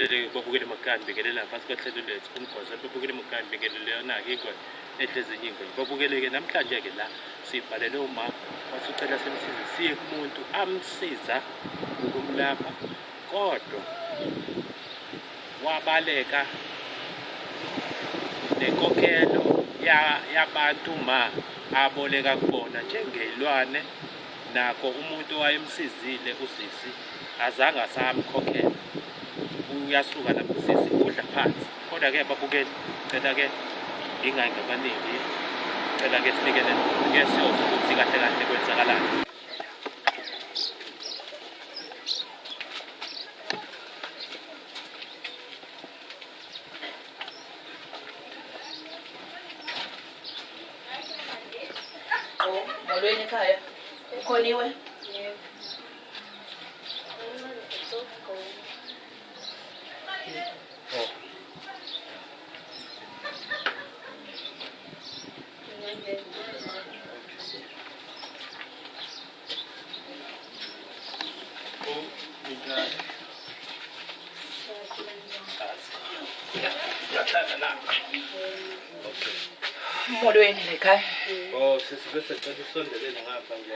Ngibingelele babukele emakhaya, ngibingelele ngaphansi kohlelo lwethu umgwazo. Babukele emakhaya, ngibingelele yona-ke ingwe edla ezinye iy'ngwe. Babukele-ke namhlanje-ke la sibhalele uma wathi ucela simsize siye kumuntu amsiza ukumlapha kodwa wabaleka nenkokhelo yabantu ma aboleka kubona njengey'lwane nakho umuntu owayemsizile usisi azange asamkhokhela uyasuka lapho usisi udla phansi kodwa ke babukeli cela ke ngingayi ngabaningi cela ke sinikele ke siyozwa ukuthi kahle kahle kwenzakalani. Oh, molweni ekhaya. Ukhoniwe? Yebo. Oh. Oh, ninjani? Siyahlala la. Okay. Molweni la ekhaya. Oh, sisi bese cela usondelele ngapha nje.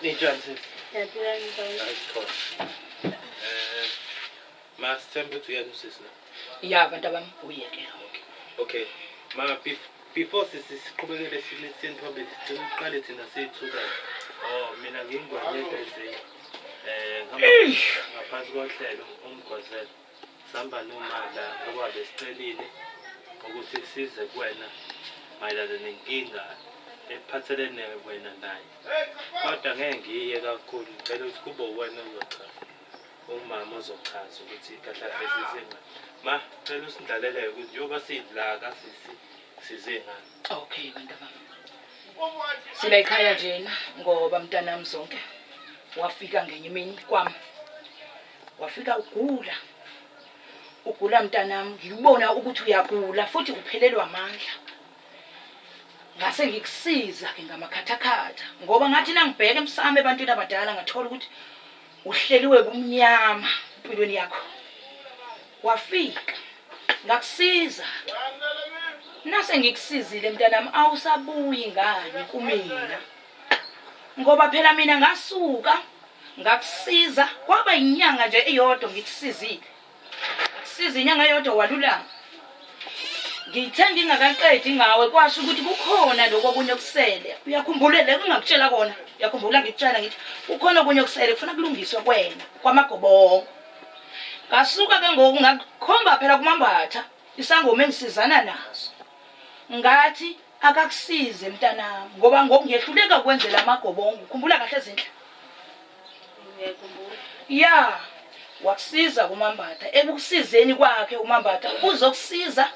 Ninjani sisi? Ngiyaphila njani? Hayi sikhona. Eh, ma sithembe ukuthi uyena usisi na. Ya bantu abami uyeke. Okay. Okay. Ma before sisi siqhubekele siyeni phambili, sicela uqale thina siyithuka. Oh, mina ngingwanye ezinye. Eh, ngihamba ngaphansi kohlelo umgwazelo. Sihamba noma la ngoba besicelile ukuthi size kuwena mayelana nenkinga ephathelene wena naye. Kodwa ngeke ngiye kakhulu, ngicela ukuthi kube uwena ozochaza. Umama ozochaza ukuthi kahle kahle size ngani. Ma, cela usindlalele ukuthi njengoba sila kasisi size ngani. Okay bantu abami. Sila ekhaya njena ngoba mntanami zonke wafika ngenye imini kwami. Wafika ugula. Ugula mntanami, ngikubona ukuthi uyagula futhi uphelelwa amandla. Ngase ngikusiza ke ngamakhathakhatha ngoba ngathi nangibheka emsamo ebantwini abadala ngathola ukuthi uhleliwe kumnyama empilweni yakho. Wafika ngakusiza. Nase ngikusizile mntanami awusabuyi ngani kumina. Ngoba phela mina ngasuka ngakusiza kwaba inyanga nje eyodwa ngikusizile. Siza inyanga eyodwa walulama. Ngithe ngingakaqedi ngawe kwasho ukuthi kukhona lokho okunye okusele. Uyakhumbula le ngingakutshela kona? Uyakhumbula ngikutshela ngithi kukhona okunye okusele kufuna kulungiswe kwena kwamagobongo. Ngasuka ke ngoku ngakukhomba phela kuMambatha isangoma engisizana naso. Ngathi akakusize mntanami ngoba ngoku ngiyehluleka ukwenzela amagobongo. Ukhumbula kahle Zinhle? Ngiyakhumbula. Ya, wakusiza kuMambatha. Ekukusizeni kwakhe uMambatha uzokusiza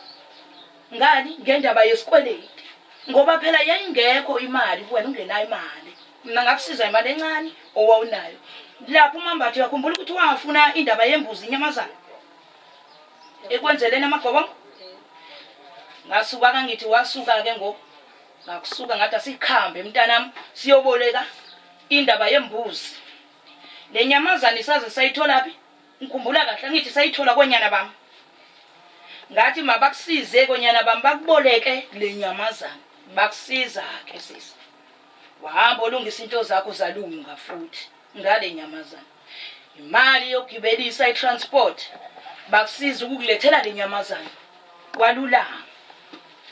ngani ngendaba yesikweleti. Ngoba phela yayingekho imali kuwena ungenayo imali. Mina ngakusiza imali encane owawunayo. Lapho uMambatha uyakhumbula ukuthi wafuna indaba yembuzi inyamazana ekwenzeleni amagobongo. Ngasuka kangithi wasuka ke ngoku. Ngakusuka ngathi asikhambe mntanami siyoboleka indaba yembuzi. Le nyamazane saze sayitholaphi? Ngikhumbula kahle ngithi sayithola konyana bami. Ngathi mabakusize konyana bami bakuboleke le nyamazane. Bakusiza ke sisi. Wahamba olungisa into zakho zalunga futhi ngale nyamazane. Imali yokugibelisa i-transport bakusiza ukukulethela le nyamazane. Walulama.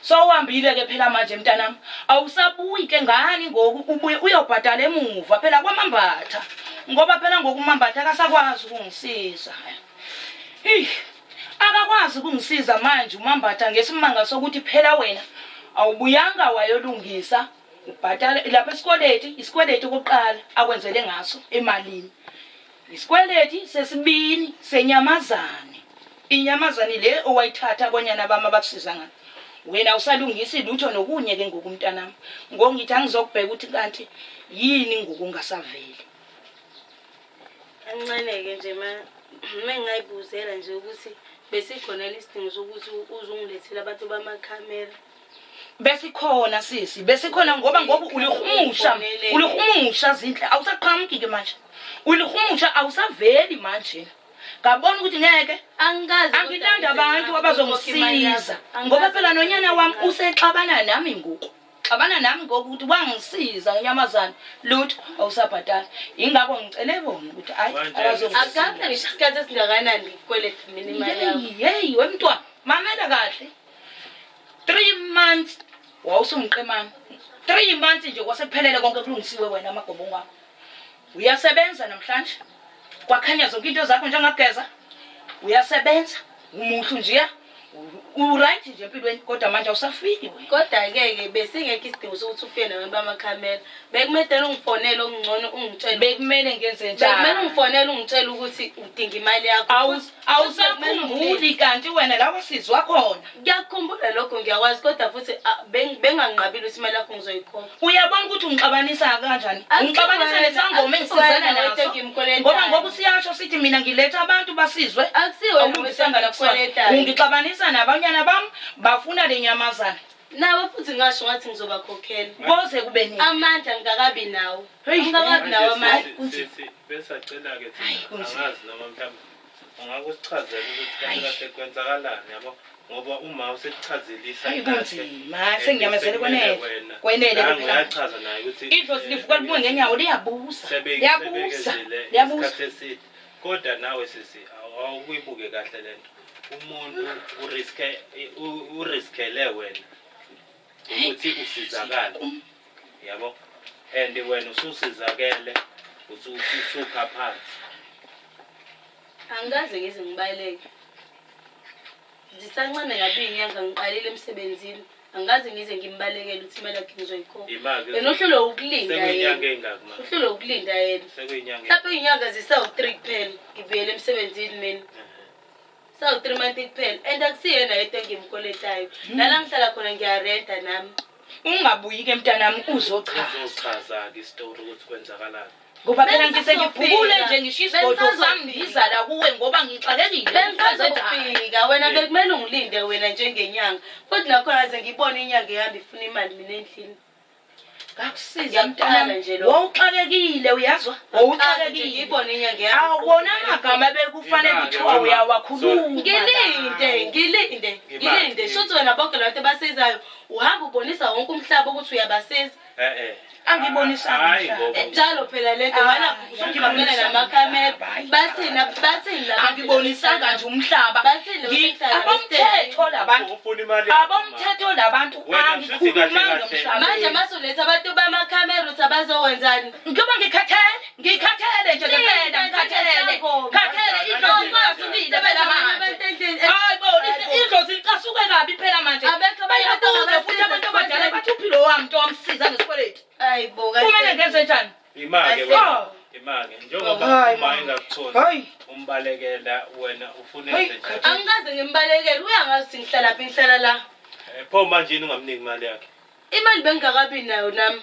Sowuhambile ke phela manje mntanami, awusabuyi ke ngani ngoku ubuye uyobhadala emuva phela kwaMambatha. Ngoba phela ngoku uMambatha akasakwazi ukungisiza. Hey, akakwazi ukungisiza manje uMambatha ngesimanga sokuthi phela wena awubuyanga wayolungisa ubhatala lapha esikweleti, isikweleti okokuqala akwenzele ngaso emalini. Isikweleti sesibini senyamazane. Inyamazane le owayithatha konyana bami abakusiza ngayo. Wena awusalungisi lutho nokunye ke ngoku mntanami. Ngoku ngithi angizokubheka ukuthi kanti yini ngoku ungasaveli. Kancane-ke nje ma uma ngingayibuzela nje ukuthi besikhona yini isidingo sokuthi uze ungilethele abantu bamakhamera. Besikhona sisi, besikhona ngoba ngoba ulihumusha, ulihumusha Zinhle, awusaqhamuki ke manje. Ulihumusha awusaveli manje. Ngabona ukuthi ngeke. Angikaze kodwa Angilanda ngize abantu ngingabe ukukhokha imali abazongisiza. yakho. Ngoba Angikaze phela kodwa nonyana ngize wami ngingabe. usexabana nami ngoku. Xabana nami ngoku ukuthi wangisiza ngenyamazane. Lutho awusabhadala. Ingakho ngicele bona ukuthi hayi Manje- abazongisiza. Akapheli ngisho isikhathi esingakanani ngikukweleta mina imali yakho. Yeyi, yeyi wemntwana, mamela kahle. 3 months wawusumqemane. 3 months nje kwasekuphelele konke kulungisiwe wena amagobongo akho. Uyasebenza namhlanje. Kwakhanya zonke into zakho njengageza. Uyasebenza, umuhle nje. U-right nje empilweni kodwa manje awusafiki wena. Kodwa-ke ke besingekho isidingo sokuthi ufike nabantu bamakhamera. Bekumele ungifonele okungcono ungitshele. Bekumele ngenze Bekumele njani? ungifonele ungitshele ukuthi udinga imali yakho. Awusakhumbuli kanti wena la wasizwa khona. Ngiyakukhumbula lokho ngiyakwazi kodwa futhi ah, benganqabile ukuthi imali yakho ngizoyikhokha. Uyabona ukuthi ungixabanisa kanjani? Akusiwena, Ungixabanisa nesangoma engisizana akusiwena naso. wedwa engimkweletayo. Ngoba ngoku siyasho sithi mina ngiletha abantu basizwe. Akusiwena Awulungisanga la kusona. engimkweletayo. Ungixabanisa nabanyana bami bafuna le nyamazana. Nabo futhi ngasho ngathi ngizobakhokhela. Koze kube nini? Amandla ngingakabi nawo. Hey. Ngingakabi nawo amandla. Manje sisi besacela-ke Hayi, thina kunzima. angazi noma mhlawumbe ungakusichazela ukuthi kahle kahle kwenzakalani yabo ngoba uma usekuchazelisa Hayi, kahle, kunzima. Senginyamezele sekumele kwenele. wena. Kwenele Nangu phela. uyachaza naye ukuthi Idlozi livuka libuke ngenyawo liyabuza. Liyabuza. sebekezele Liyabuza. isikhathi eside kodwa nawe sisi awukuyibuke kahle lento umuntu uriske uriskele wena ukuthi usizakale yabo and wena ususizakele usukha phansi. Angikaze ngize ngibaleke. Zisancane kabi iy'nyanga ngiqalile emsebenzini. Angikaze ngize ngimbalekele ukuthi imali yakhe ngizoyikhokha. Imali Yena uhlulwe ukulinda sekuyinyanga yena. ey'ngaki manje? Uhlulwe ukulinda yena. Sekuyinyanga Mhlawumbe iy'nyanga zisawu-3 kuphela ngibuyele emsebenzini mina. Sawu-3 months kuphela and akusiyena yedwa engimkweletayo. Nala ngihlala khona ngiyarenta nami. Ungabuyi ke mntanami uzochaza. Uzochaza-ke isitori ukuthi kwenzakalani. Ngoba phela ngise Bengisazofika. ngibhukule nje ngisho isigodlo sami Bengisazofika. ngiza la kuwe ngoba ngixakekile. Bengisazofika wena bekumele ungilinde wena njengenyanga. Futhi nakhona ze ngibone inyanga ihamba ifuna imali mina endlini. Ngakusiza Ngiyaqala mntanami. nje lokho. Wawuxakekile uyazwa? Nje Wawuxakekile. ngiyibone inyanga ihamba. Awubona amagama bekufanele Imali, kuthiwa wema. uyawakhuluma. Ngilinde, ngilinde, ngilinde. Shuthi wena bonke labantu abasizayo uhamba ubonisa wonke umhlaba ukuthi uyabasiza. Eh eh. Angibonisanga Hayi umhlaba. ngoba Njalo phela lento wala usugibamela namakhamera. Bathini bathini labantu? Angibonisanga nje umhlaba. Bathini labantu ehlala Abomthetho labantu. ufuna imali yakho, ma. Abomthetho labantu Wena shuthi kahle angikhulumanga kahle. umhlaba. Manje masuletha abantu bamakhamera uthi abazokwenzani? Ngoba ngikhathele, ngikhathele nje ngempela, ngikhathele. Khathele idlozi licasukile phela manje. Hayi bo, idlozi licasuke kabi phela manje. Abekho abanye abantu Bayabuza futhi abantu abadala bathi uphilo wami nto wamsiza ngesikweletu. Hayi bo Kumele ngenze njani? Imake Hayi. wena. Imake njengoba Hayi, uma ma. engakutholi Hayi. umbalekela wena ufuna Hayi, enze njani? Angikaze ngimbalekele uyangazi ukuthi ngihlala phi ngihlala la. Pho manje yini ungamniki imali yakhe? Imali bengingakabi nayo nami.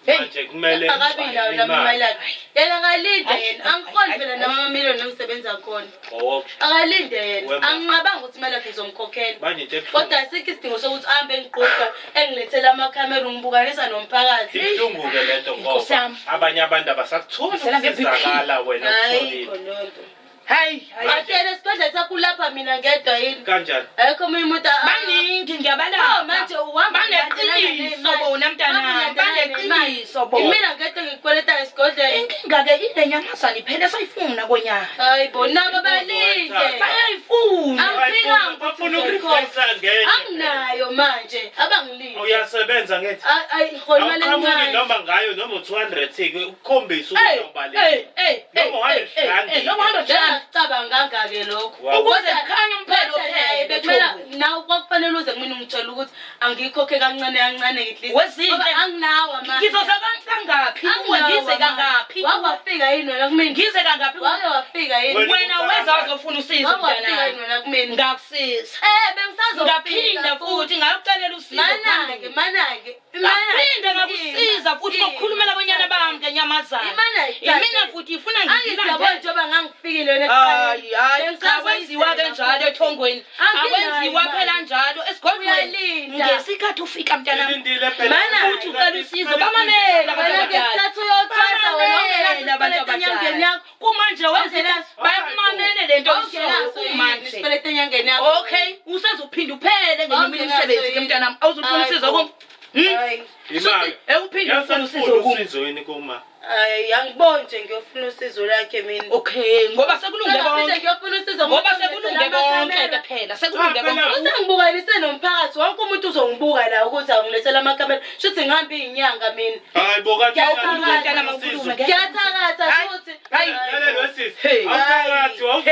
Hey. Manje kumele Akabi nayo nami imali yakhe. Yena akalinde Hayi, yena. Angikhoni hayi, phela hayi. nami amamiliyoni engisebenza khona. Owokusho. Akalinde yena. Wema. Anginqabanga ukuthi imali yakhe ngizomkhokhela. Manje into ebuhlungu. Kodwa asikho isidingo sokuthi ahambe engiqoqa engilethele amakhamera ungibukanisa nomphakathi. Ibuhlungu-ke lento Nkosi ngoba yami. abanye abantu abasakutholi Ngisela nge-BP. ukusizakala wena Hayi ukutholile. leyo nto. Hayi, hayi. Atshele esigodla sakho ulapha mina ngedwa yini? Kanjani? Ayikho omunye umuntu Baningi Oh ngiyabalapha. manje uhamba Baneqiniso bona mntanami, baneqiniso bona. Imina ngedwa ngikukweleta esigodleni. Inkinga ke ile nyamazane iphele sayifuna konyana. Hayi bo nabo balinde. Bayayifuna. Angiphikanga ukuthi Bafuna ngizoyikhokha. ukureflexa ngenye. Anginayo manje abangilinde. Uyasebenza ngethi. Ayi ngihona imali Awuqhamuki encane. noma ngayo noma u-200 ke ukukhombisa ukuthi Hey, awubaleki. hey, hey, Noma hey, 100 hey, rand. hey, noma 100 rand. Bengingacabanganga-ke lokho. Wow. Ukuze kukhanye umphelo Kodwa naye phela. bekumele nawe kwakufanele uze kumina ungitshele ukuthi angiyikhokhe kancane kancane at least. Wezinhle. Ngoba anginawo amandla. Ngizoza kangaphi kuwe Anginawo ngize amandla. kangaphi? Wake wafika yini wena kumina? Ngize kangaphi kuwe? Wake wafika yini? Wena- Wena weza wazofuna usizo Wake wafika mntanami. yini wena kumina? Ngakusiza. Eh bengisazofika Ngaphinda futhi ngakucelela usizo. Manake manake. Ngaphinda ngakusiza futhi ngokukhulumela abanyana bami ngenyamazana. Imana Imina futhi ifuna Angithi yabo ngiyilandele. njengoba ngangifikile wena Hayi hayi Bengisazoyisela akwenziwa kanjalo ethongweni. Anginayo Akwenziwa imali. phela njalo esigodlweni. Uyalinda. Ngesikhathi ufika mntanami. Silindile phela. Mana. Futhi ucela usizo bamamela abantu Wena abadala. ngesikhathi uyothwasa wena Bamamela abantu ungenasikweletu enyangeni abadala. yakho. Kumanje wenze Awunaso. bayakumamele le lento Awungenaso yini manje. isikweletu enyangeni yakho? Okay, usezophinda uphele ngeminye Awungenaso imisebenzi ke yini? mntanami. Awuzufuna Hayi usizo bo. kum. Hmm? Hayi. Imali. Ekuphinde ufune usizo Yasafuna kum. usizo yini kuma? Hayi, angiboni nje ngiyofuna usizo lakhe mina. Okay, ngoba sekulunge Sengaphinde konke. ngiyofuna usizo Ngoba ngomuntu sekulunge ongilethela konke ke amakhamera. phela, sekulunge Cha, phela- konke. Usengibukanise nomphakathi wonke umuntu uzongibuka la ukuthi awungilethela amakhamera. Shuthi ngihambe iy'nyanga mina. Hayi bo kanti Ngiyathakatha. Mntana makhulume ke. Ngiyathakatha Hayi, futhi. hayi. Lalela wesisi. Hey. Awuthakathi Hey, wawuzofuna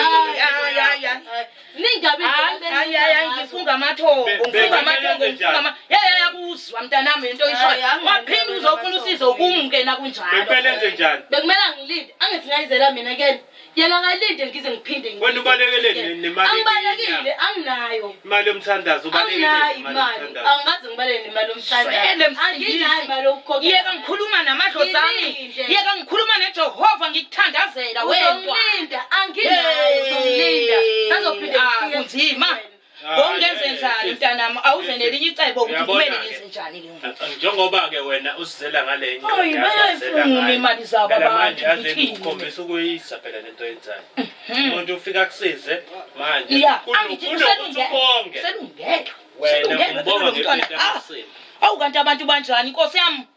hayi hayi hayi. Hayi, Ningabi Hayi hayi hayi ngifunga amathongo, ngifunga amathongo, ngifunga ama. Hey yakuzwa mntanami into Hayi, oyishoyo. anginayo Waphinde uzofuna usizo kum ke nakunjalo. Bekumele enze njani? Bekumele angilinde, angithi ngayizela mina kena. Yena akalinde ngize ngiphinde ngize. Wena ubalekele nemali Angibalekile, anginayo. Imali yomthandazo ubalekele Anginayo nemali imali. yomthandazo. Angikaze ngibaleke nemali Shwele yomthandazo. Msindisi. Anginayo imali yokukhokhela. Yeka ngikhuluma namadlozi ami. Ngilinde. Yeka ngikhuluma neJehova ngikuthandazela wena. Uzongilinda, anginayo uzongilinda. Sazophinde Ah, ngifike kunzima. kuwena. Ngokungenze Hayi, njani sisi. mntanami? Awuze nelinye icebo ukuthi Uyabona kumele ke. ngenze njani ke ngoku. Njengoba ke wena usizela ngale Hayi, bayayifuna imali zabo Phela abantu, manje yazi ngithini? ukukhombisa ukuyisa phela lento oyenzayo. Umuntu ufika akusize manje. Ya, angithi kunokuthi uselungele. ubonge. Uselungele. Wena Uselungele umbonga lo mntwana. ngepenti Ah, yamasimba. Awu kanti abantu banjani Nkosi yami?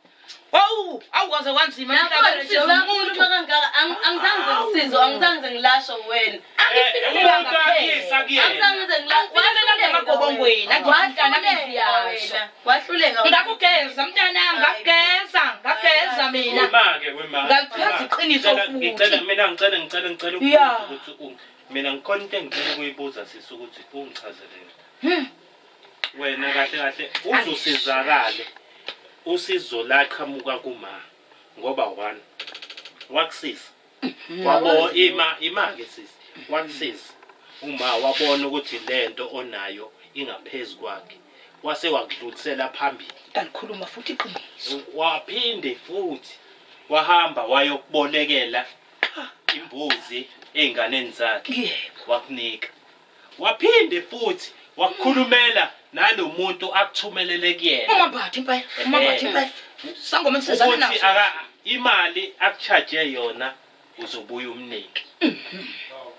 Awu, awu kwaze kwanzima Nakhona mntana nje usiza umuntu. uyakhuluma kangaka, angizange ngisizwe, angizange ngilashwe wena. Angifikelelanga Umuntu akuyisa phela. kuyena. Angizange ngize Angifikelelanga emagobongweni, angithi mntanami ngiyasho. Wahluleka. Ngakugeza mntanami, ngakugeza, ngakugeza mina. Wema-ke wema. Ngalichaza iqiniso Ngicela- futhi. Ngicela mina ngicela ngicela ngicela Ya. ukubuza ukuthi mina ngikhona into engicela ukuyibuza sisi ukuthi ungichazele yona. Hmm. Wena kahle kahle uzosizakale usizo laqhamuka kuma ngoba one wakusiza wabo ima ima ke sisi wakusiza uma wabona ukuthi lento onayo ingaphezu kwakhe wase wakudlulisela phambili Ngalikhuluma futhi iqiniso. waphinde futhi wahamba wayokubolekela imbuzi ey'nganeni zakhe Yebo. wakunika waphinde futhi wakukhulumela nalo muntu akuthumelele kuyena Umambatha impela, umambatha impela. Sangoma esizana ukuthi naso. imali akuchaje yona uzobuya umnike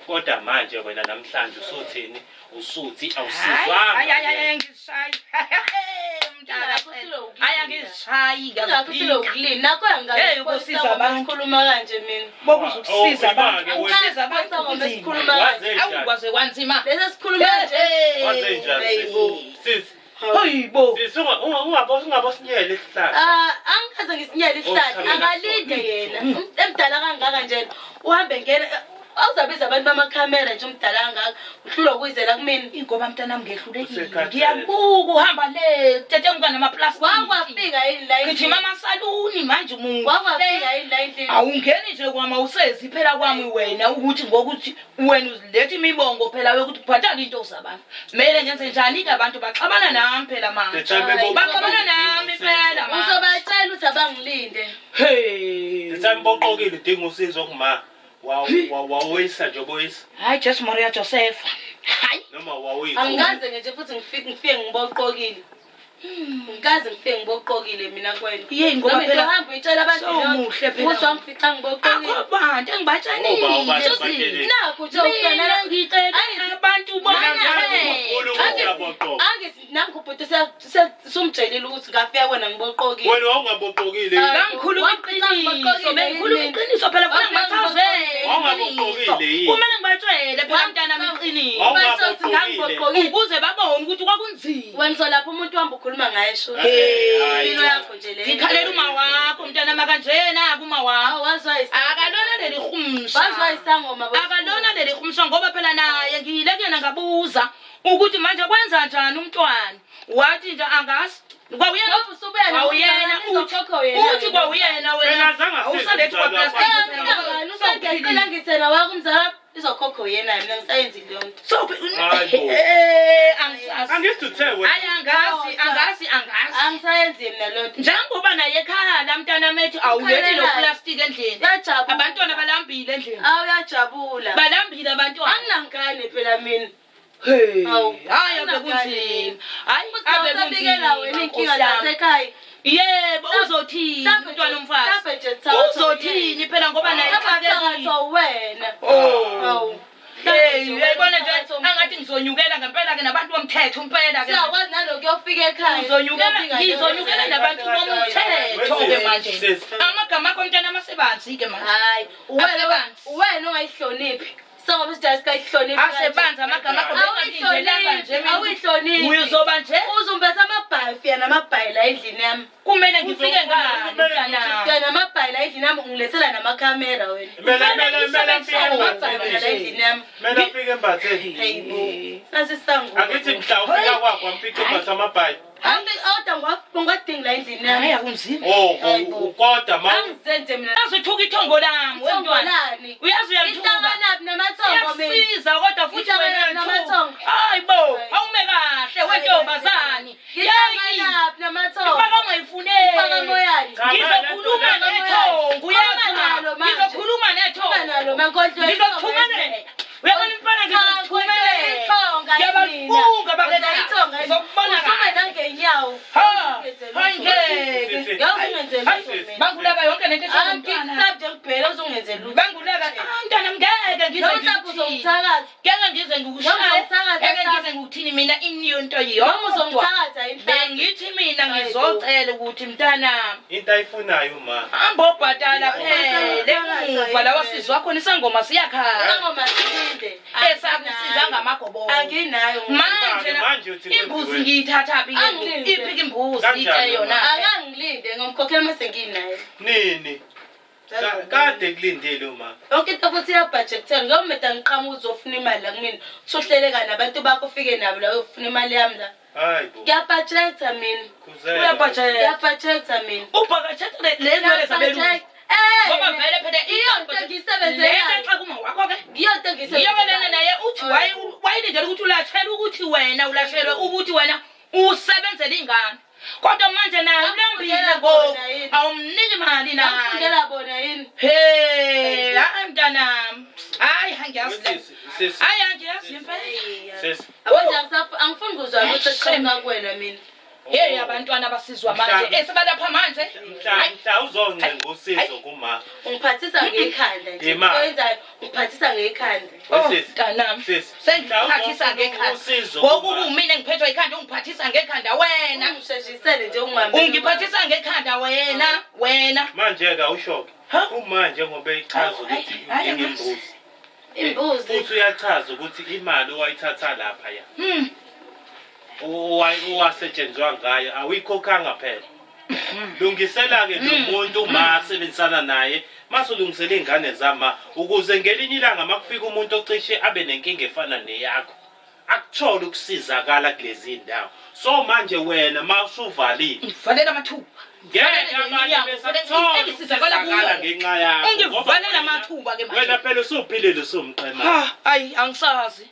kodwa manje wena namhlanje usuthini usuthi Hayi, hayi, hayi, awusizwanga hayi, ngizishayi. Mntana, hayi angizishayi Ingakho ngiyaziphika. ukulinda. Nakhona Hey, ukusiza abantu. sikhuluma kanje mina. Bokuza ukusiza Oh, abantu, imake wena. ukusiza abantu Sangoma kunzima. esikhuluma kanje. Waze Awu njani? kwaze kwanzima. Lesi sikhuluma nje. Waze njani Hayibo. sisi Hayibo. sisi ungabosinyela isihlahla Ah, angikaze ngisinyele isihlahla. Oh, Akalinde yena. Emdala kangaka nje. Uhambe ngena awuzabiza abantu bamakhamera nje umdala kangaka. Uhlulwa ukuyizela kumina. Ingoba mntanami ngehlulekile. Usekhathele. Ngiyabuka uhamba le tetemuka namaplastic. Wakwafika yini la endlini? Gijima amasaluni manje umuntu. Wakwafika yini la endlini? Awungeni nje kwami awusezi phela kwami wena ukuthi ngokuthi wena uziletha imibongo phela yokuthi kubhatala into zabantu. Kumele ngenze njani ke abantu baxabana nami phela manje. The time Hayi. Baxabana nami phela manje. Uzobatshela ukuthi abangilinde. Hey. The time boqokile udinga usizo kuma wawuyisa nje oboyisa Hayi Jesu Maria Joseph. Hayi. noma wawuyisa Angikaze nje futhi ngifike ngiboqokile. Ngikaze ngifike ngiboqokile mina kwena. Yeyi, ngoba Noma phela uhamba uyitshela abantu sewumuhle phela. Ukuthi wangifica ngiboqokile. Akho bantu engibatshelile. Oba, oba, Sisi. Nakho nje Mina ufana ngicela abantu Mina ngiyazi bonke. ukuthi uyaboqoka. Angithi nangu ubhuti sumtshelile ukuthi ngafika kwena ngiboqokile. Wena wawungaboqokile Ah. Ngangikhuluma iqiniso, bengikhuluma iqiniso phela funa ngibachazele. Wawungaboqokile yini? Kumele ngibatshele phela mntanami iqiniso. Wawungaboqokile. Ukuze babone ukuthi kwakunzima. Wena uzolapha umuntu uhamba ukhuluma ngaye sho. Hey, Impilo yakho nje leyo. Ngikhalela uma wakho mntanami akanjena kuma wakho. Awu wazwa isangoma. Akalona leli humsha. Wazwa isangoma. Akalona leli humsha ngoba phela naye ngiyile kuyena ngabuza ukuthi manje kwenza njani umntwana. Wathi nje angazi. Kwawuyena Ngoba usubuya kwawuyena nomzala, uthi izokhokha wena. uthi kwawuyena Phela wena azange asize awusalethi umzali kwa wakho. plastic. Usengiyaqila ngithena wakho umzala izokhokha uyena mina ngisayenzi leyo nto. So Hayi bo. angisazi. Angithi uthe wena Hayi angazi angazi angazi. Angisayenzi mina leyo nto. Njengoba naye ekhala mntana methi awulethi lo plastic endlini. Uyajabula. Abantwana balambile endlini. Awu uyajabula. Balambile abantwana. Anginangane phela mina. Hey. Hawu. Hayi ave kunzima. Hayi ave Usabikela wena kunzima. inkinga Nkosi yami. zasekhaya. Yebo uzothini umntwana omfazi? Mhlawumbe nje Uzothini phela ngoba naye Mhlawumbe exakekile. thakathwa wena. Oh. Hawu. Hey, uyayibona nje angathi ngizonyukela ngempela ke nabantu bomthetho impela ke. Siyakwazi nalokuyofika ekhaya. Ngizonyukela ngizonyukela nabantu bomthetho ke manje. Amagama akho mntana amasebanzi ke manje. Hayi, uwena Asebanzi. uwena ongayihloniphi. Sengoba usijazi kayihloniphi. Asebanzi amagama akho bengalindelanga nje mina. Awuyihloniphi. Uyozoba nje Uzumbethe amabhayi fika namabhayi la endlini yami. kumele ngifike ngani mntana. Fika namabhayi la endlini yami ungilethela namakhamera wena. Kumele kumele kumele afike Amabhayi wena la embatheni. endlini yami. Kumele afike embatheni. Hey bo. Nasi sangu. Akithi mhla ufika kwakho wamfica embatha amabhayi. Kodwa ngiwadingi la endlini Hayi yami. akunzima. Oh, Hayi bo. kodwa ma Angizenze mina. Azithuka ithongo lami wemntwana. Ithongolani? Uyazi uyalithuka. Ihlanganaphi namathongo mina? Iyasiza kodwa futhi Ngihlanganaphi wena namathongo? Hayi bo, awume kahle wentombazane. Yeyi. Ngihlanganaphi namathongo? Ifaka ungayifuneli. Ifaka moyani. Cha, Ngizokhuluma Cha, nethongo, Khuluma nalo uyezwa? manje. Ngizokhuluma nethongo. Khuluma nalo, mankohlwe. Ngizokuthumelela. Uyabona impela ngizokuthumelela. Ithonga Ngiyabafunga Wena ithonga bakhe. Ngizokubona Usume kahle. nangenyawo. Ha, hayi ngeke. Sisi. Ngeke ungenze lutho mina. Banguleka yonke lento esengumntwana. Angikusabi nje ngibhele uzungenze lutho. Banguleka, ah mntwana ngeke ngize Noma mhlawumbe ngikuthini. uzongithakatha. Ngeke ngize ngikushaye. Noma uzongithakatha, Ngeke ngize ngikuthini mina iniyo into Noma yodwa. uzongithakatha inhlamba. Bengithi mina ngizocela ukuthi mntanami into ayifunayo ma. hamba obhatala phela emuva lawa sizwa khona isangoma siyakhala Sangoma silinde. esakusiza ngamagobongo Anginayo. manje na- Manje uthi imbuzi kwenziweni? ngiyithathaphi ke Angilinde. iphi imbuzi Kanjani ke yona Akangilinde ngomkhokhela mase nginayo. Nini? Kade kulindile uma. Yonke into futhi iyabhajekthela ngiyomeda ngiqhamuka uzofuna imali la kumina. Usuhleleka nabantu bakho ufike nabo la uyofuna imali yami la. Hayi bo. Ngiyabhajektha mina. Khuzela. Uyabhajektha. Ngiyabhajektha mina. Ubhakathetha le nywele zabelungu. Eh. Ngoba vele phela Iyo nto engiyisebenzelayo. lento xa kuma wakho ke. Ngiyo nto engiyisebenzelayo. Yiyo lena naye uthi wayelindele ukuthi ulashelwe ukuthi wena ulashelwe ukuthi wena usebenzele ingane. Kodwa manje naye ulambile Angifundela ngoku bona yini? awumniki mali naye. Angifundela bona yini? He, hayi mntanami. Hayi angiyazi le. Sisi, sisi, Hayi angiyazi impela. sisi. Yabo nje angifuni kuzwa lutho eqhamuka kuwena mina. Hey abantwana basizwa manje. Mhla- Esebalapha manje. Mhla mhla uzoncenga usizo kuma. Ungiphathisa ngekhanda nje. Imali. Oyenzayo ungiphathisa ngekhanda. Oh, Sisi. mntanami. Sisi. Sengiphathisa Mhla ngekhanda. usizo Ngoku kuma. kumina ngiphethwe ikhanda ungiphathisa ngekhanda wena. Ungisheshisele nje ungambi. Ungiphathisa ngekhanda wena, wena. Manje ke awushoke. Ha? Uma njengoba echaza ukuthi Hayi, hayi, udinga imbuzi. Imbuzi. Futhi uyachaza ukuthi imali owayithatha lapha ya. Hmm. Owasetshenzwa ngayo awuyikhokhanga phela. Lungisela ke lo muntu uma asebenzisana naye masulungisela ingane zama ukuze ngelinye ilanga makufika umuntu ocishe abe nenkinga efana neyakho akuthole ukusizakala kulezi ndawo. So manje wena mawusuvalile Ngivalela amathuba. ngeke abanye besathola Engisizakala kuyo. ukusizakala ngenxa yakho. Ungivalela Ngoba wena- amathuba ke manje. Wena phela usuphilile usumqema. Ha, ayi angisazi.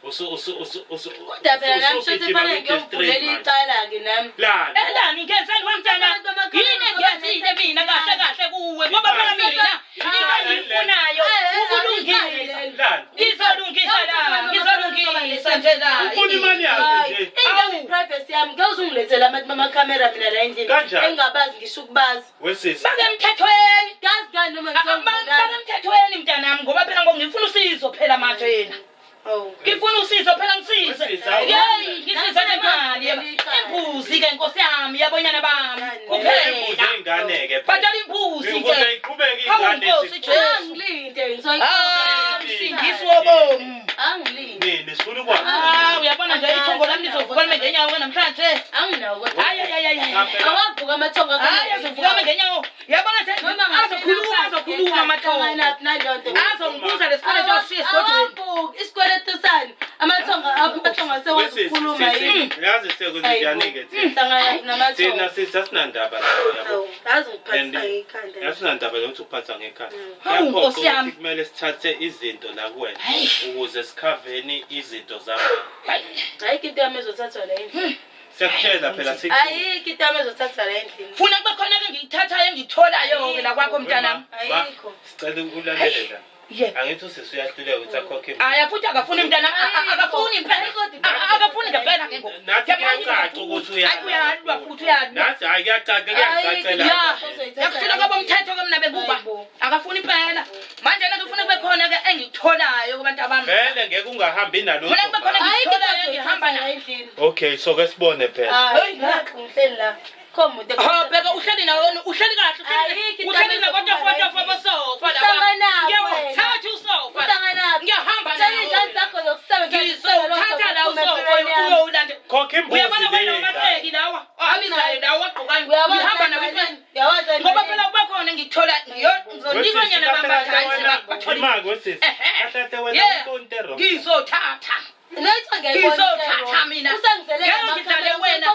Usu usu usu usu. Kodwa phela nami shuthi usugijima fanele kwi-district ngiyomvulela manje. icala-ke nami. Lani. Elani ngenzeni wemntana? Yini engiyenzile mina kahle kahle kuwe? Ngoba phela mina into engiyifunayo ukulungisa. Lani. Ngizolungisa la, ngizolungisa nje la. Ufuna imali yakhe Hayi, nje. into Awu. ngi-privacy yami ngeke uze ungilethele abantu bamakhamera mina la endlini Kanjani? engingabazi ngisho ukubazi Wesisi. Bake emthethweni. ngazi kani noma Bake emthethweni mntanami ngoba phela ngoba ngifuna usizo phela manje yena. Oh. Ngifuna usizo phela ngisize. Wesisi, awu. Yeyi, ngisize ngemali. Imbuzi ke nkosi yami yabonyana bami. Imbuzi Kuphela. ingane ke. Badala imbuzi Ukuze ke. iqhubeke Hawu ingane. Nkosi sikhule. Jesu. Angilinde Ah, ngizoyikhokha. msindisi wobomi. Angilinde. Nini sifuna ukwazi. Ah, uyabona nje ithongo lami lizovuka lime ngenyawo ke namhlanje. Anginawo kodwa. Hayi hayi hayi hayi. Cha phela. Awavuka amathongo akho. Hayi azovuka ame ngenyawo. Uyabona nje Noma azokhuluma azokhuluma amathongo. Hlanganaphi naleyo nto. Azongibuza lesikweletu oshiye esigodlweni. Awavuki isikweletu sani? Amathongo amathongo asekwazi Wesisi, ukukhuluma sisi, yini? uyazi sekwenzenjani ke thina. Hlanganaphi Thina namathongo. sisi asinandaba nawe yabo. Hawu, yazi ngiphathisa And- ngekhanda. Asinandaba nokuthi uphatha ngekhanda. Hawu, Kuyaphoqa Nkosi yami. ukuthi kumele sithathe izinto la kuwena Hayi. ukuze sikhaveni izinto zama. Hayi. Ayikho into yami ezothathwa la endlini. Siyakutshela phela siku. Ayikho into yami ezothathwa la endlini. Funa kube khona ke ngikuthathayo engikutholayo ke la kwakho mntanami. Ma, Ayikho. sicela ulalele la. Yebo. Angithi usisi uyahluleka ukuthi akhokhe imali. Aya futhi akafuni mntanami, akafuni impela. Akafuni ngempela ke ngoku. Nathi kuyacaca ukuthi Hayi uyalwa futhi uyalwa. Nathi hayi kuyacaca kuyacacela. Ya, yakutshela kwabomthetho ke mina bekuba. Hayibo. Akafuni impela. Manje na ngifuna kube khona ke engikutholayo kubantu abantu abami. Vele ngeke ungahambi nalutho. Mina kube khona ma. Ayikho into Ngitholayo ngihamba azoyithatha la nayo. endlini. Okay, so ke sibone phela. Hayi, nakhu ngihleli la. Kho muntu Ha bheka uhleli nawo uhleli kahle uhleli Ayikho into uhleli abazokhuluma nabotofotofa la bosofa laba. Uhlanganaphi wena? Ngiyawuthatha usofa. Uhlanganaphi? Ngiyahamba Tshela nawo. iy'ngane zakho zokusebenza Ngizowuthatha la usofa uyowulanda. Khokha imbuzi Uyabona kwena le. amateki lawa abizayo lawa agqokayo. Ngihamba nawo impela. Ngoba phela kuba khona ngithola ngizonikwa nyana bambathayi bathola. Imali wesisi. Ehhe. Kahle kahle wena Yeah. umuntu wrong. Ngizothatha. Ngizothatha mina. Ngeke ngidlale wena.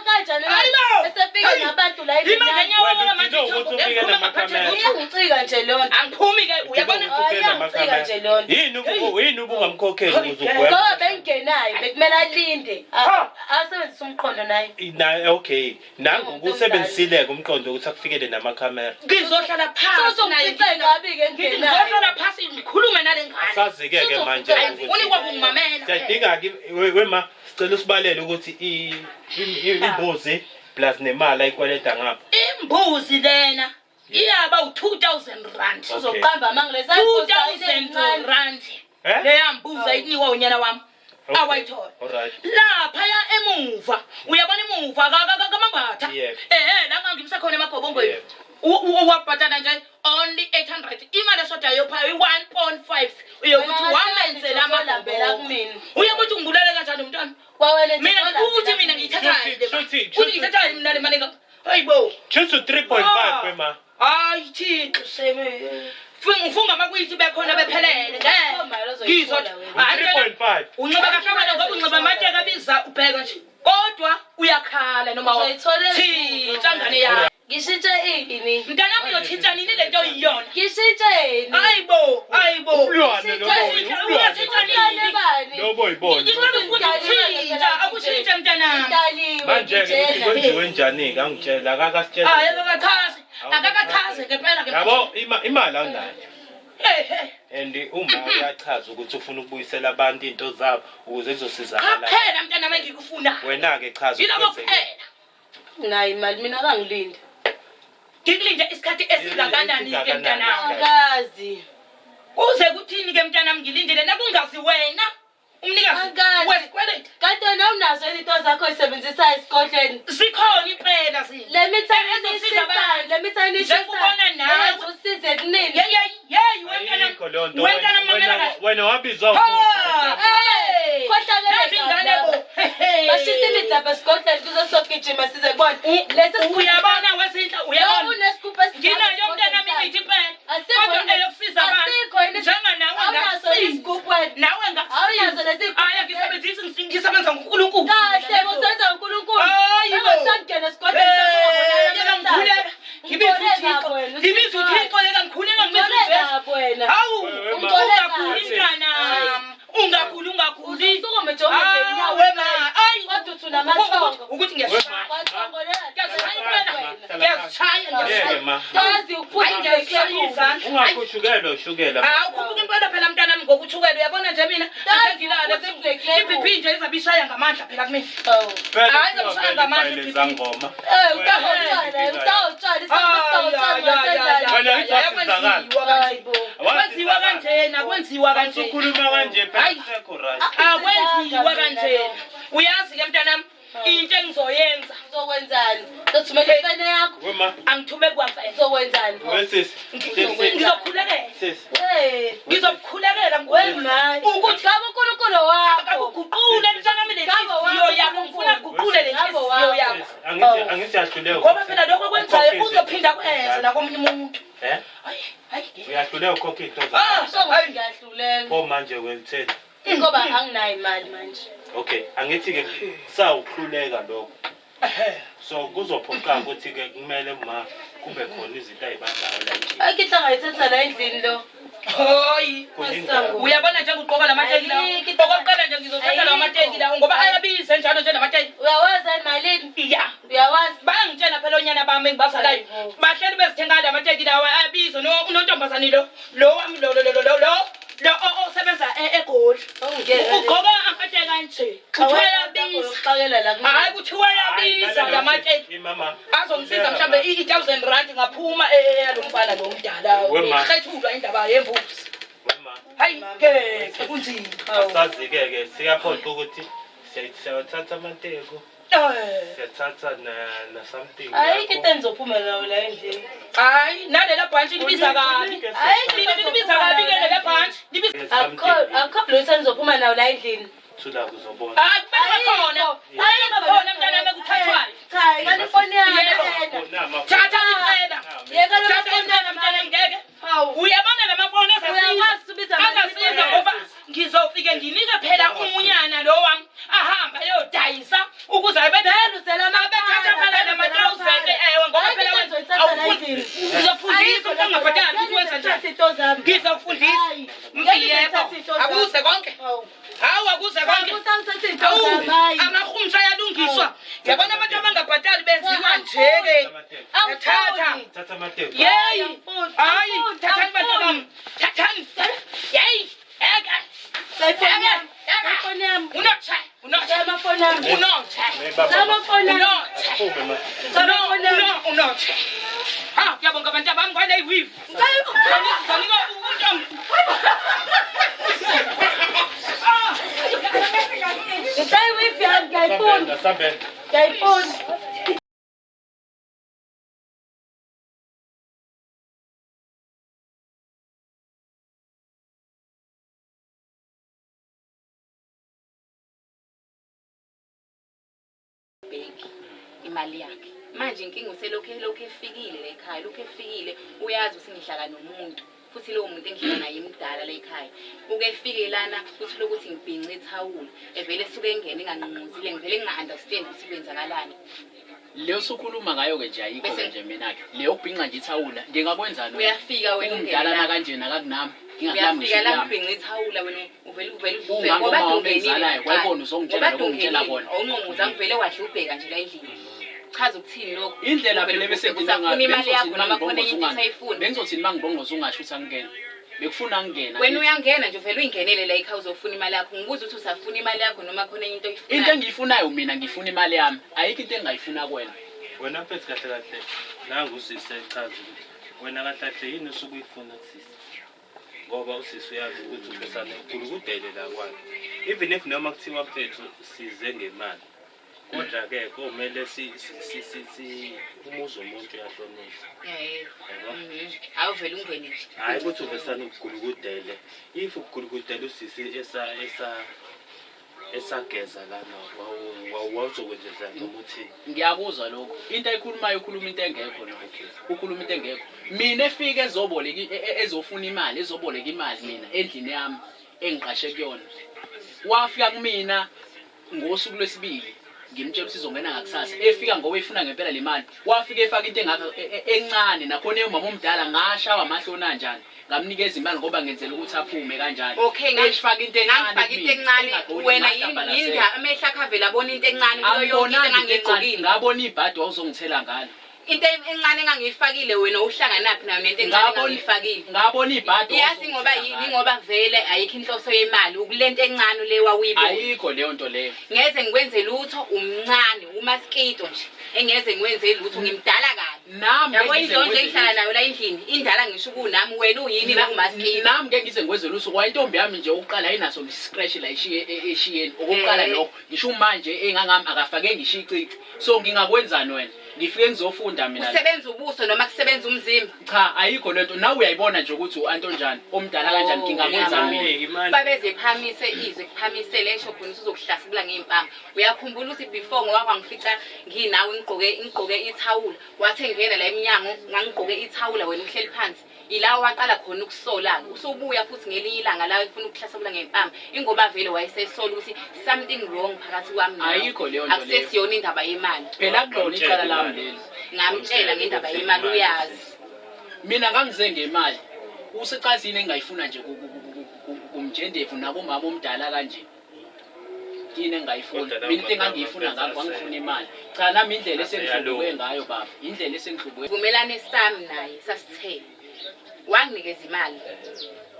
Hayibo! Esefike Hayi. nabantu la endlini Ima yami. ngenyawo Wena wena manje udinga ukuthi ufike ngikhuluma namakhamera. ngaphatheka. Iyangicika nje leyo nto. Angiphumi ke uyabona? Hayi, iyangicika nje leyo nto. Yini yini ubungamkhokheli ukuze Hey. ugweme? Ngoba bengingenayo bekumele alinde. Ha. Asebenzise umqondo naye. Na okay, nangu Umuntu kusebenzisile umqondo ukuthi akufikele namakhamera. Ngizohlala phansi naye. Usuzongicika ngabi-ke Ngithi ngingenayo. ngizohlala phansi ngikhulume nale ngane. Asazi-ke ke manje Ayifuni ukuthi kwakumamela. siyadinga ke wema sicela usibalele ukuthi imbuzi plus nemali ayikweleta ngapha. Imbuzi lena iyaba u2000 rand. Okay. Uzoqamba amanga leza mbuzi 2000 ayinencane. rand. Eh? Leya mbuzi ayinikwa unyana wami. Okay. Awayithola. Alright. Laphaya emuva uyabona emuva kaMambatha. Yebo. Ehhe la ngangimsa khona emagobongweni. Yebo. Wabhatala nje only 800 imali eshodayo yophayo i-1.5 uyokuthi Wena wamenzela uzolambela amagobongo. kumina. Uyakuthi ungibulale kanjani umntwana? Kwawena nje Mina uzolambela uthi mina kumina. ngiyithathayo le mali. Shuthi- Uthi ngiyithathayo mina le mali hayibo. Choose 3.5 wema. Hayi Thixo sebe. Ngifunga makuyithi bekhona bephelele Akukho ngeke. mali ozoyithola Ngizothi wena. hayi mntwana, 3.5. unxiba kahle wena ngoba unxiba amateki abiza ubheka nje. Kodwa uyakhala noma Uzoyithola Thintsha ngane yami. Ngishintshe ini? Mntanami uyothintsha nini lento oyiyona? Ngishintshe ini? Hayibo, hayibo. Umlwane lobo, Uyathintsha, umlwane. uyathintsha nini? Bani? Lobo yibona. Ngicela ukuthintsha, akushintshe mntanami. Idaliwe Manje ke ukuthi ngitshela. kwenziwe njani ke angitshela akakasitshela. Hayi akakachazi, akakachaze ngempela ke. Yabo imali awunayo. Ehe. And uma uyachaza ukuthi ufuna ukubuyisela abantu into zabo ukuze Cha kuzosizakala. phela mntanami engikufunayo. Wena ke chaza. Yilabo ukwenzekile. kuphela. Nayo imali mina akangilindi. Ngikulinde isikhathi esingakanani ke mntanami. Akazi. Kuze kuthini ke mntanami ngilindile nakungazi wena umnikazi Angikazi. wesikweletu. Kanti wena unazo izinto zakho oyisebenzisayo esigodlweni. Sikhona impela zini. Le mithi Ezosiza abantu. le mithi anishisayo. Njengokubona nawe. Yenza usize kunini. Ye ye ye wemntanami. Ayikho leyo nto. Wemntanami mamela Wena kahle. wena wabizwa Ha! ukuthi Hey! Khohlakele Nazi ingane kabi bo. Hey! Bashisa imithi lapha esigodlweni kuzosogijima size kubona. Lesi sigubhu- Uyabona wezinhla Lo uyabona. unesigubhu esidala Nginayo mntanami esigodlweni imithi impela. Asikho Kodwa yini- eyokusiza abantu. asikho yini- Njenganawe Awunaso ngakusiza. isigubhu wena. Nawe Awunazo ngakusiza. lezi zigubhu. Hayi angisebenzisi ngisebenza ngoNkulunkulu. Kahle usenza uNkulunkulu. Hayi bo. Bengasangena esigodlweni Eh, sakho ngikhuleka. Ngibiza Ngithole uThixo. kabi wena, Ngibiza uThixo leka ngikhuleka ngibiza Ngithole uJesu. kabi wena. Hawu, Wewe, ma. ungakhuli Ungithole mntanami. Ungakhuli ungakhuli. Usukume nje ume ngenyawo. Ah, wema. Ayi. Kodwa uthi unamathongo. Ukuthi ngiyashaya. Wathongolela. Ngiyashaya impela. Ngiyashaya Ngeke ngiyashaya. ma. Kazi ukuphuza Hayi ngiyashaya izandla. Ungakhushukelwa ushukela. Hawu khuphuka impela phela mntanami ngokuthukela uyabona nje mina Kazi angilale ukuphuza i-Black Label. i-BP nje izabe ishaya ngamandla phela kumina. Oh. Vele Hayi, kuthiwa ngomshaya vele ngamandla ibhayile i-BP. zangoma. Eh, Wena utawutshana, utawutshana, Ay, ay, ay, ay, Wena ay, ithi ay, wasizakala. akwenziwa kanje. Hayibo. Kwenziwa kanjena, kwenziwa kanje. Usukhuluma kanje phela Hayi. kusekho right. Akwenziwa kanjena. Uyazi ke mntanami into engizoyenza Uzokwenzani? Uzothumela ifene yakho? Wema. angithume kwamfene. Uzokwenzani? Wesisi. Sisi. Ngizokhulekela. Sisi. Eh, Ngizokukhulekela wema. Ukuthi Ngabe uNkulunkulu wakho. akakuguqule mntanami le Ngabo nhliziyo wakho yakho ngifuna kuguqule le Ngabo nhliziyo wakho. yakho. Angithi angithi yahluleka. Ngoba phela lokho okwenzayo uzophinda kwenze nakomunye umuntu. Eh? Hayi, hayi. Uyahluleka ukhokha into Ah, zakho. Sokuthi ngiyahluleka. Pho manje wenzeni? Ngoba anginayo imali manje. Okay, angithi ke sawuhluleka lokho. So kuzophoqa ukuthi ke kumele ma kube khona izinto ayibandayo la endlini. Ayikho into angayithatha la endlini lo. Hayi. Khona indaba. Uyabona nje ngugqoka lamateki lawo. Ayikho into- Okokuqala nje ngizothatha lawa mateki lawo ngoba ayabiza njalo nje lamateki. Uyawazi emalini? Iya. Uyawazi? Bayangitshela phela onyana bami engibazalayo. Hayibo. Bahleli bezithenga la mateki lawa ayabiza no unontombazane lo. Lo wami lo lo lo lo lo lo osebenza eGoli. Ungeke. Ugqoka amateki kanje. Kuthiwa ayabiza. Uxakela la kumina. Hayi kuthiwa ayabiza la mateki. Imama. Azongisiza mhlambe i-1000 rand ngaphuma eyalo mfana lo mdala. Wema. Ngihethulwa indaba yembuzi. Wema. Hayi ngeke kunzima. Asazi-ke ke siyaphoqa ukuthi siyawathatha amateku Eh. siyathatha na something Ayikho into enizophuma nayo la endlini. Hayi nalela bhantshi libiza kabi. Ayikho into Libiza kabi ke lela bhantshi. Libiza Akukho akukho lutho enizophuma nayo la endlini. Thula kuzobona. Hayi kumele khona. Hayi khona mntanami ekuthathwayo. Cha, yekani ifoni yami Yebo. lena. Thatha impela. Yekani Thatha ifoni impela yami mntanami ngeke. Hawu. Uyabona lamafoni Uyakwazi azasiza. ukubiza mali Azasiza ngoba ngizofike nginike phela umunyana lo wami ahambe ayodayisa ukuze abe abethatha phela namatrawuzeke ewe ngoba phela wena awufuni ngizofundisa ukuthi ungabhadali ukuthi wenza njani Into zami. ngizokufundisa yebo akuze konke hawu akuze konke Hawu. hawu amahumsha ayalungiswa yabona abantu abangabhadali benziwa nje-ke Thatha. Thatha amateku. yeyi hayi thathani bantu bami thathani yeyi eka unotshe unotshe unotshe unotshe Aphume ma. uno unotshe ha ngiyabonga abantu abami kwale weave zanika untombi Sambeni, sambeni. Bheki imali yakhe manje inkinga uselokhu elokhu efikile la ekhaya lokhu efikile uyazi ukuthi ngihlala nomuntu futhi lowo muntu engihlala naye mdala la ekhaya uke efike lana uthole ukuthi ngibhince ithawula evele esuke engene enganqunquzile ngivele nginga-understand ukuthi kwenzakalani Leyo osukhuluma ngayo-ke nje ayikho-ke Bese- nje mina-ke leyo kubhinca nje ithawula ngingakwenzani wena? Uyafika wena ungene umdala la. nakanje nakakunami ngingakulami ngisho uyafika la kulami ngibhince ithawula wena uvele uvele Ungako ngoba uma kade ungenile ongizalayo, kuqala. kwayibona uzongitshela Ngoba lokho ongitshela kade kona. ungenile, awunqunquza ngivele wadla ubheka nje la endlini chaza ukuthini lokho Indlela Uvele phela ubheke, ebese usafuna imali yakho noma khona enye into usayifuna bengizothini uma ngibongoza ungasho ukuthi angingena bekufuna ngingena wena uyangena nje uvele uyingenele la ekhaya uzofuna imali yakho ngibuza ukuthi usafuna imali yakho noma khona enye into Into oyifunayo engiyifunayo mina ngifuna imali yami ayikho into engingayifuna kuwena. Wena mfethu kahle kahle nangu usisi echaza ukuthi wena kahle kahle yini osuke uyifuna kusisi. Ngoba usisi uyazi ukuthi uphesane gulukudele la kwakhe. Even if noma kuthiwa mfethu size ngemali. Kodwa ke komele si si si si umuzi womuntu uyahlonishwa. Yebo. Yabo? Mhm. Awuvele ungene nje Hayi ukuthi uvesane ukugulukudele. If ugulukudele usisi esa esa esageza lana wawuzokwenza noma uthini. Ngiyakuzwa lokho. Into ayikhulumayo ukhuluma into engekho lo. Ukhuluma into engekho. Mina efike ezoboleka ezofuna imali, ezoboleka imali mina endlini yami engiqashe kuyona. Wafika kumina ngosuku lwesibili ngimtshela ukuthi izongena ngakusasa. Efika ngoba efuna ngempela le mali. Wafika efaka into engaka encane nakhona eyomama omdala ngashawa amahloni anjani. Ngamnikeza imali ngoba ngenzela ukuthi aphume kanjani. Okay, Efaka into encane ngangifaka into kumina, encane engagoli, wena yini ngahlambalazeka. yini amehlo akho avele abona into encane kuyo yonke into Angibonanga into encane engangiyigqokile ngabona ibhadi wawuzongithela ngalo. Into encane engangiyifakile wena uhlanganaphi nayo nento encane engangiyifakile Ngabona ibhadi yazi ngoba yini ngoba vele ayikho inhloso yemali ukulento encane le wawuyibona Ayikho leyo nto leyo. Ngeze ngikwenze lutho umncane umaskito nje engeze ngikwenze lutho ngimdala kabi Nami yabo ngeke ngize indlondlo ngikwenze engihlala lutho. nayo la endlini indala ngisho kunami wena uyini umaskito Nami ngeke ngize ngikwenze lutho kwa intombi yami nje ukuqala ayinaso ngiscratch la ishiye eshiyeni okokuqala lokho ngisho manje engangami akafake ngisho icici so ngingakwenzani wena ngifike ngizofunda mina la. Kusebenza ubuso noma kusebenza umzimba Cha ayikho lento nawe uyayibona nje ukuthi u-Antonjani omdala kanjani Oh, ngingakwenzani mina Imali. Babeze phamise izwe kuphamisele esho khona ukuthi uzokuhlasimula ngey'mpama uyakhumbula ukuthi before ngoba kwangifica nginawe ngigqoke ngigqoke ithawula wathi engena la emnyango ngangigqoke ithawula wena uhleli phansi ila waqala khona ukusola-ke usubuya futhi ngelinye ilanga la efuna ukuhlasimula ngempama ingoba vele wayesesola ukuthi something wrong phakathi kwami nawe. Ayikho leyo nto leyo. Akusesiyona indaba yemali Phela kulona icala lami leli. Ngamtshela ngendaba yemali uyazi. Mina ngangize ngemali. Usecazini engingayifuna nje kumjendevu nakumama omdala kanje. Yini engingayifuna? Kodwa lawo Mina into magama engangiyifuna mfethu ngami ngangifuna imali. Cha nami indlela esengihlubuke Aseyalunga. ngayo baba, indlela esengihlubuke Sivumelane sami naye sasithe wanginikeza imali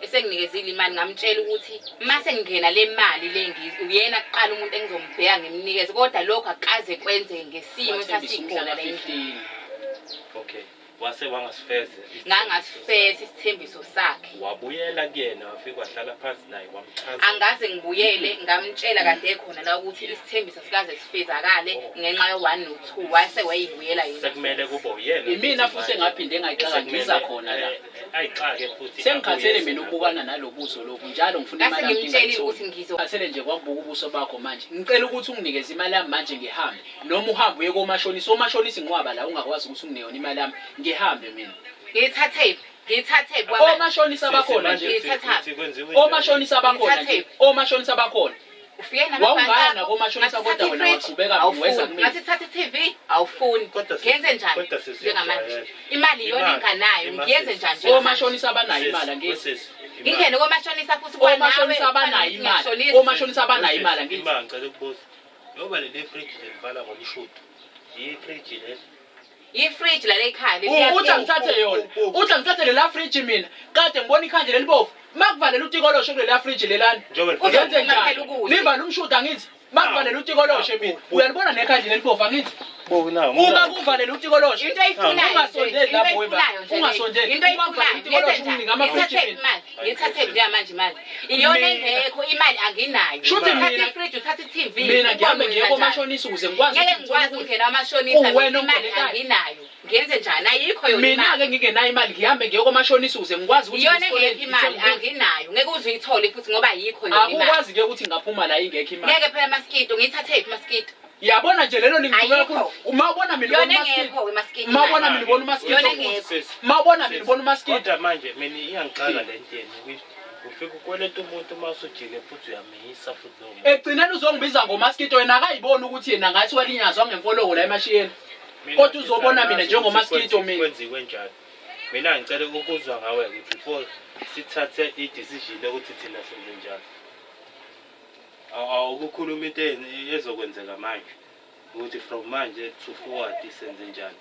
esenginikezile imali ngamtshela ukuthi mase ngingena le mali le ngiz- uyena kuqala umuntu engizombheka ngimnikeze kodwa lokho akukaze kwenzeke ngesimo Wathembisa umhla esasikhona la endlini ka-15. Okay. Wase wangasifeza isithembiso. Ngangasifeza isithembiso sakhe. Wabuyela kuyena, wafika wahlala phansi naye, wamchaza. Angaze ngibuyele, ngamtshela kade ekhona la ukuthi isithembiso sikaze sifezakale ngenxa yo-one no-two, wase wayibuyela yena. Sekumele kube uyena. Imina futhi engaphinde ngayixaka, ngiza khona la. Ayixake futhi. Sengikhathele abuye mina ukubukana nalobuso lobu njalo, ngifuna Ngase imali yami. ngimtshelile ukuthi Ngingayitholi. Khathele nje kwakubuka ubuso bakho manje. Ngicela ukuthi unginikeze imali yami manje, ngihambe, noma uhambe uye komashonisa. Omashonisa inqwaba la, ungakwazi ukuthi unginike yona imali yami, ngihambe mina. Ngiyithathephi? Ngiyithathephi kwamanje? Omashonisa bakhona nje. Ngiyithathaphi? Omashonisa bakhona nje, omashonisa bakhona. Ufike Wawungaya nakomashonisa, kodwa wena waqhubeka weza kumina. Ngathi thatha i-TV, awufuni. Ngenze njani Kodwa sisi, njengamanje? uyajwayela. Imali iyona Imali, enganayo, imali ngiyenze sisi. njani njengamanje? Omashonisa abanayo imali, angithi? Ngingene komashonisa futhi? Omashonisa abanayo imali, omashonisa abanayo imali, angithi? Ima, ngicela ukubuza, ngoba leli friji lelivala ngomshudo, yifriji leli? Ifriji lale ekhaya. Uthi angithathe yona, uthi angithathe lela friji. Mina kade ngibona ikhandlela elibovu makuvalela utikoloshe kulela friji lelana. Njengoba livala Ngenze Uzophuma phela njani? ukudla. Livala umshudo, angithi? Makuvalela utikoloshe, mina uyalibona nekhandlela elibovu, angithi? Buka. Uma kuvalela utikoloshe, Into ayifunayo ungasondeli nje, into lapho weba. ayifunayo nje leyo. Ungasondeli. Into Uma kuvalela ayifunayo, utikoloshe, ngiyenze njani? unginike amafriji Ngiyithathephi mina. imali? Ngiyithathephi njengamanje imali? Iyona Mina- engekho imali, anginayo. Shuthi Uthatha mina- ifriji, uthatha i-TV. Mina ngihambe ubone ngiye wenza njani? komashonisa ukuze ngikwazi Ngeke ukuthi ngikwazi ngithole ukungena kwamashonisa. Uwena Mina imali ongibolekayo. anginayo, ngiyenze njani? Ayikho yona Mina-ke imali. ngingenayo imali, ngihambe ngiye komashonisa ukuze ngikwazi ukuthi Iyona ngiye engekho imali, esikoleni. anginayo. Ngeke uze uyithole futhi ngoba ayikho yona imali. Akukwazi-ke ukuthi ngaphuma la ingekho imali. Ngeke phela, maskito. Ngiyithathephi, maskito? Yabona nje lelo lingithuke Ayikho. kakhulu. Uma ubona mina Yona ubona umaskito. engekho-ke, maskito. Uma ubona mina ubona umaskito. Yona engekho. Uma ubona mina ubona umaskito. Kodwa manje mina iyangixaka le nto yenu, ukuthi ufike ukweleta umuntu, uma usujike futhi uyamisa futhi lowo muntu. Ekugcineni uzongibiza ngomaskito. Wena akayiboni ukuthi yena ngathi walinyazwa ngemfoloko la emashiyeni. Mina Kodwa uzobona mina angazi njengomaskito ukuthi mina. kwenziwe njani. Mina ngicela ukuzwa ngawe-ke before sithathe i-decision yokuthi thina senze njani. Awukukhuluma into ezokwenzeka manje, ukuthi from manje to forward senze njani,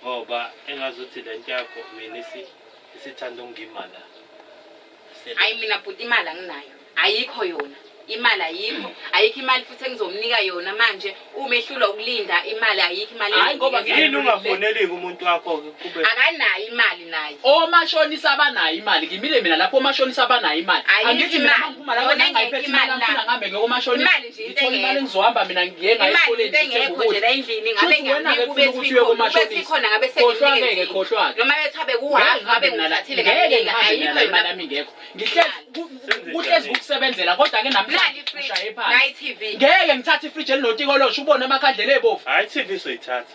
ngoba engazuthi le nto yakho mina isithanda ukungima la. Hayi, mina bhuti, imali anginayo, ayikho yona imali, ayikho, ayikho imali futhi engizomnika yona manje uma ehlulwa ukulinda imali. Ayikho imali Hhayi, ngoba engizomnikeza. Yini ungafoneli umuntu wakho kube? Akanayo imali naye. Omashonisa abanayo imali, ngimile mina lapho, omashonisa abanayo imali. Ayikho Angithi mina imali. mangiphuma lapho Yona nangayiphethe engekho imali, imali ngifuna la. ngihambe ngiye komashonisa, Imali nje into ngithole imali, engekho. ngizohamba mina ngiye ngayo Imali esikoleni, into ngithenge engekho nje ukudla. la endlini, ngabe Shuthi wena-ke ngiyanika kufuna ube ukuthi uye ube komashonisa. sikhona, ngabe Khohlwa-ke, sengimnikezile. khohlwa-ke. Noma bethiwa Ngeke bekuhafu, ngabe ngihambe mina la, ngithathile ngeke ngamnika. ngihambe mina la Ayikho imali yona. yami ingekho. Ngihlezi kuhlezi kukusebenzela, kodwa-ke Nali namhlanje ifriji, ushaye phansi. nayi i-TV. Ngeke ngithathe ifriji elinotikoloshe, ubone amakhandlela ebovu. Hhayi, i-TV soyithatha,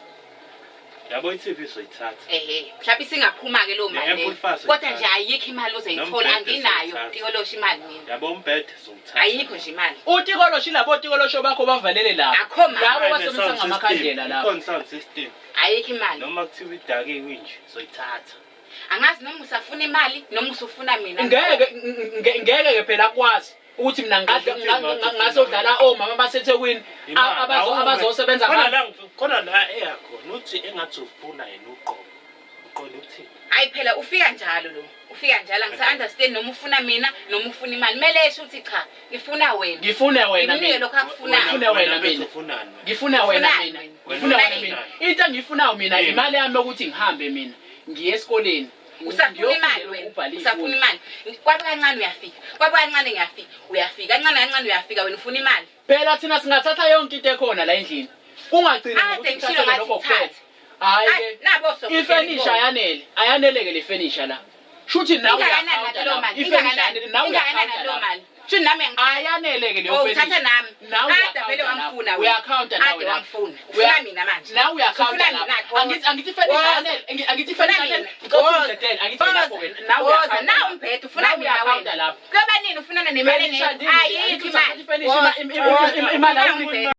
yabo, i-TV soyithatha. Ehe, mhlawumbe isingaphuma-ke leyo mali Ne-Apple leyo. Fast Kodwa nje uyithatha. ayikho imali ozoyithola. Nombhede Anginayo siyithatha. tikoloshe imali mina. Yabo, umbhede sowuthatha. Ayikho nje imali. Utikoloshe, ilabo otikoloshe bakho bavalele lapho. Akho mali. Labo basebenzisa ngamakhandlela lapho. Ikhona sound system. Ayikho imali. Noma kuthiwa idakiwe inje, soyithatha. Angazi noma usafuna imali noma usufuna mina. Ngeke ke phela akwazi ukuthi mina ngasodlala omama baseThekwini abazosebenza Khona ngami. la khona la eyakhona uthi engathi ufuna yena uqobo, uqonde ukuthini? Hayi phela, ufika njalo lo, ufika njalo, angisa-understand noma ufuna mina noma ufuna imali. Kumele esho ukuthi cha, ngifuna wena. Ngifune wena Ngimnike mina. lokho akufunayo. Ngifune wena mfethu, mina. Ufunani wena? Ngifuna wena Ufunani mina. wena? Ngifuna wena Ufunani? mina. Into engiyifunayo mina Yini? imali yami yokuthi ngihambe mina ngiye esikoleni. Usafuna imali Ngiyofundela wena? ukubhala Usafuna iy'fundo. imali? Kwabe kancane uyafika, kwabe kancane ngiyafika, uyafika kancane kancane, uyafika wena, ufuna imali. Phela thina singathatha yonke into ekhona la endlini, kungagcini Ade ngokuthi ngishilo kuthatheke ngathi lokho kuphela. thatha. Hhayi Ayi, ke, nabo sofika ifenisha ibona. ayanele, ayaneleke le fenisha la. Shuthi nawe Ingakanani uyakhawunta leyo lapho. mali? Ifenisha Ingakanani? ayanele, nawe Ingakanani uyakhawunta leyo lapho. mali? Shuthi nami Ayanele-ke leyo Oh, uthatha furniture. nami. Nawe Ade vele uyakhawunta wangifuna lapho. wena. Uyakhawunta Ade nawe lapho. wangifuna. Ufuna mina manje. Nawe uyakhawunta Ufuna mina, lapho. Khoza. Angithi ifurniture Woza. ayanele, angithi Ufuna ifurniture mina. ayanele. Ngicela Woza. ungidedele, angithi Woza. lapho wena. Nawe Woza. uyakhawunta Nawe lapho. umbhede, ufuna Nawe mina uyakhawunta wena. lapho. Kuyoba nini ufunana nemali Furniture engekho? ndini nje, Ayikho angithi imali. uthatha ifurniture, Woza. Woza. imali Ufuna awuyiniki. umbhede.